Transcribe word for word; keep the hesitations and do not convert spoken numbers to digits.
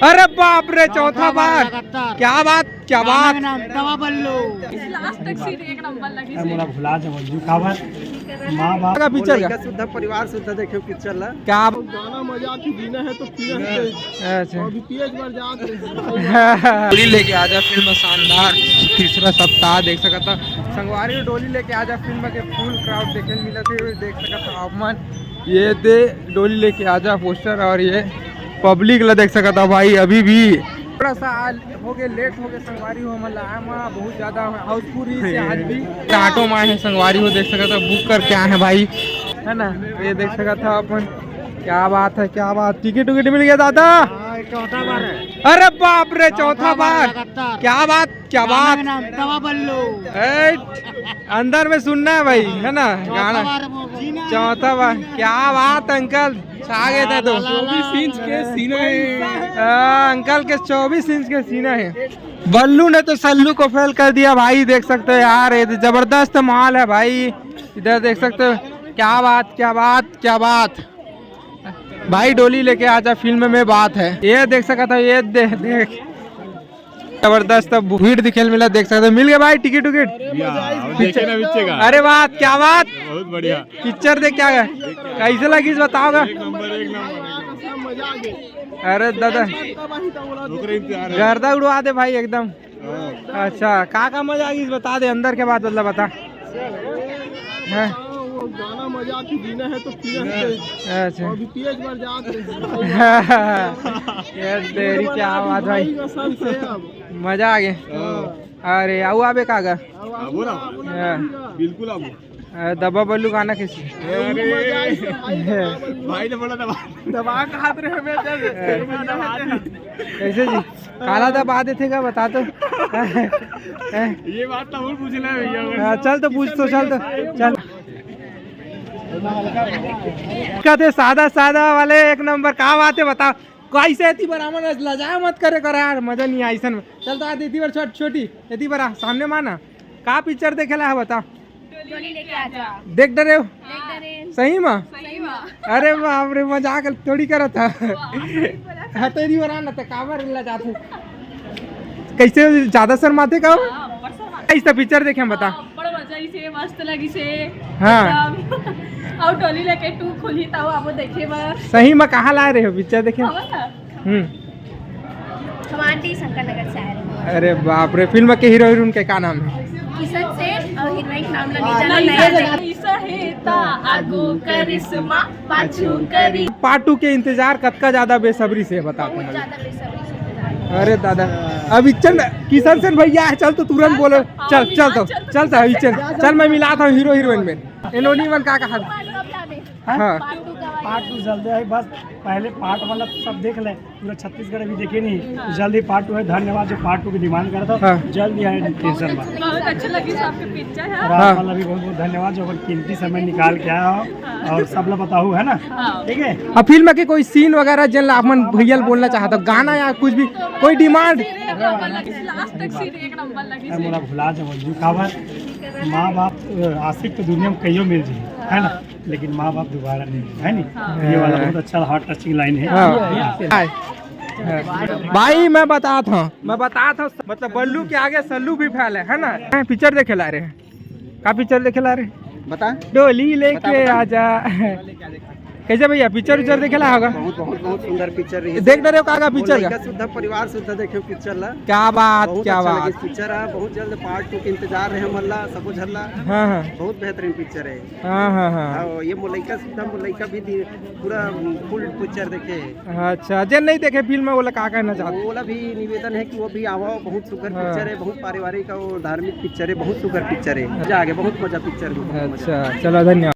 अरे बाप रे, चौथा बार। क्या बात, क्या बात। दवा बल्लू। लास्ट तक सीन एक नंबर लगी। मोला भुला जाओ, काबर माँ बाप का पिक्चर का। शुद्ध परिवार शुद्ध देखे पिक्चर ला। क्या गाना मजा की जीना है तो पीना है। अच्छा। अभी पिए एक बार जा। डोली लेके आजा फिल्म शानदार, तीसरा सप्ताह देख सकता। संगवारी डोली लेके आजा फिल्म के फुल क्राउड देखे मिला थे, देख सकता आप मन। ये दे डोली लेके आजा पोस्टर और ये पब्लिक ला देख सकता भाई। अभी भी थोड़ा सा हो गए, लेट हो गए संगवारी हो, मतलब आए मा बहुत ज्यादा हाउसफुल रही से आज भी। ऑटो में आए हैं संगवारी हो, देख सकता बुक करके आए हैं भाई, है ना। ये देख सकता अपन, क्या बात है, क्या बात। टिकट उकट मिल गया दादा। अरे बाप रे, चौथा बार। क्या बात, क्या बात। दवा बल्लू। अंदर में सुनना है भाई, है ना गाना। चौथा बार। क्या बात अंकल, छा गए थे तो। चौबीस इंच के सीना है। अंकल के चौबीस इंच के सीना है। बल्लू ने तो सल्लू को फेल कर दिया भाई, देख सकते हो यार, ये तो जबरदस्त माल है भाई। इधर देख सकते हो, क्या बात, क्या बात, क्या बात। भाई डोली लेके आजा फिल्म में बात है। ये देख सकता है, ये दे, देख जबरदस्त भीड़ दिखेल मिला, देख सकते हो। मिल गया भाई टिकट उकट। अरे वाह, क्या बात। बहुत बढ़िया। पिक्चर देख क्या है, कैसे लगी बताओगा। अरे दादा, गर्दा उड़वा दे भाई एकदम। अच्छा, का का मजा आ गई बता दे, अंदर के बात बदला बता। हाँ। गाना मजा की जीना है तो पीना है। अच्छा। अभी पिए एक बार जा। ये तेरी क्या बात भाई। मजा आ गया। अरे आऊ आबे का गा। हाँ। बिल्कुल आबो। दबा बल्लू गाना कैसी। भाई ने बोला दबा। दबा के हाथ रहे। कैसे जी? काला दबा देथे का बता तो। ये बात तो हम पूछ ले भैया। हाँ, चल तो पूछ तो, चल तो, चल। कहते सादा सादा वाले एक नंबर, का बात है बताओ। कैसे एती बर आमन लजाया मत करे कर यार, मजा नहीं आया ऐसन में। चल तो आ दे एती बर छोट छोटी, एती बर आ, सामने माना। का पिक्चर देखे ला है बता। डोली लेके आजा। देख डरे हो? देख डरे। सही में? सही में। अरे बाप रे, मजाक थोड़ी करत था। हाँ, तो एती बर आना तो काबर लजात हो। कैसे ज्यादा शर्माते का हो? हाँ, बड़ शर्माते। कैसे पिक्चर देखे हम बता। हाँ, बड़ मजा आई से, मस्त लगी से। हाँ। एकदम। और डोली लेके टू खुली तब आबो देखे बर। सही में कहाँ ला रहे हो पिक्चर देखे? हम्म। हम आंटी शंकर नगर से आए रहे। अरे बाप रे, फिल्म के हीरो हीरोइन के का नाम है? किशन सेठ और हीरोइन के नाम ला नहीं जाना, नहीं जाना। सहेता आगू करिश्मा पाछू करी। पार्ट टू के इंतजार कतका ज्यादा बेसब्री से बता तुम। ज्यादा बेसब्री से इंतजार। अरे दादा, अब इचन किशन सेन भैया है, चल तो तुरंत बोलो। चल, चल तो, चल तो इचन, चल मैं मिला था हीरो हीरोइन में। एनोनी मन का कहा? हाँ। पार्ट टू जल्दी आई, बस पहले पार्ट वाला सब देख ले। पूरा छत्तीसगढ़ अभी देखे नहीं, हाँ। जल्दी पार्ट टू है। धन्यवाद जो पार्ट टू की डिमांड कर रहा था। हाँ। जल्दी आए, टेंशन मत। बहुत अच्छी लगी आपकी पिक्चर है। और आप वाला भी बहुत बहुत धन्यवाद जो अपन कीमती समय निकाल के आया हो। हाँ। और सब लोग बताओ, है ना? हाँ। ठीक है। अब फिल्म के कोई सीन वगैरह जिन ला आप मन भैया बोलना चाहता हो, गाना या कुछ भी, कोई डिमांड? लास्ट तक सीन एक नंबर लगी। मोला भुला जाओ जी, काबर माँ बाप आशिक तो दुनिया में कईयों मिल जाए, है ना? लेकिन माँ बाप दोबारा नहीं मिले, है नी? हाँ। ये वाला बहुत अच्छा हार्ट टचिंग लाइन है। हाँ। भाई मैं बतात हूँ, मैं बतात हूँ, मतलब बल्लू के आगे सल्लू भी फेल है, है ना? हैं, पिक्चर देखे ला रहे हैं। का पिक्चर देखे ला रहे? बता। डोली लेके बता, बता। आजा। कैसे भैया, पिक्चर उच्चर देखे ला होगा? बहुत बहुत बहुत सुंदर पिक्चर रही है। देख डरे हो का, का पिक्चर का? शुद्ध परिवार शुद्ध देखे पिक्चर ला। क्या बात, बहुत क्या अच्छा बात। लगे पिक्चर है, बहुत जल्द पार्ट टू के इंतजार रहे हमन ला, सबो झन ला। हाँ, हाँ। बहुत बेहतरीन पिक्चर है। हाँ, हाँ, हाँ। हाँ, ये मोलइका, सीधा मोलइका भी दि-, पूरा फुल पिक्चर देखे है। अच्छा, जे नहीं देखे फिल्म, ओला का कहना चाहते? ओला भी निवेदन है कि वो भी आवा, बहुत सुंदर हाँ। पिक्चर है, बहुत पारिवारिक और धार्मिक पिक्चर है, बहुत सुंदर पिक्चर है। मजा आ गया, बहुत मजा पिक्चर में, बहुत मजा। अच्छा, चलो, धन्यवाद।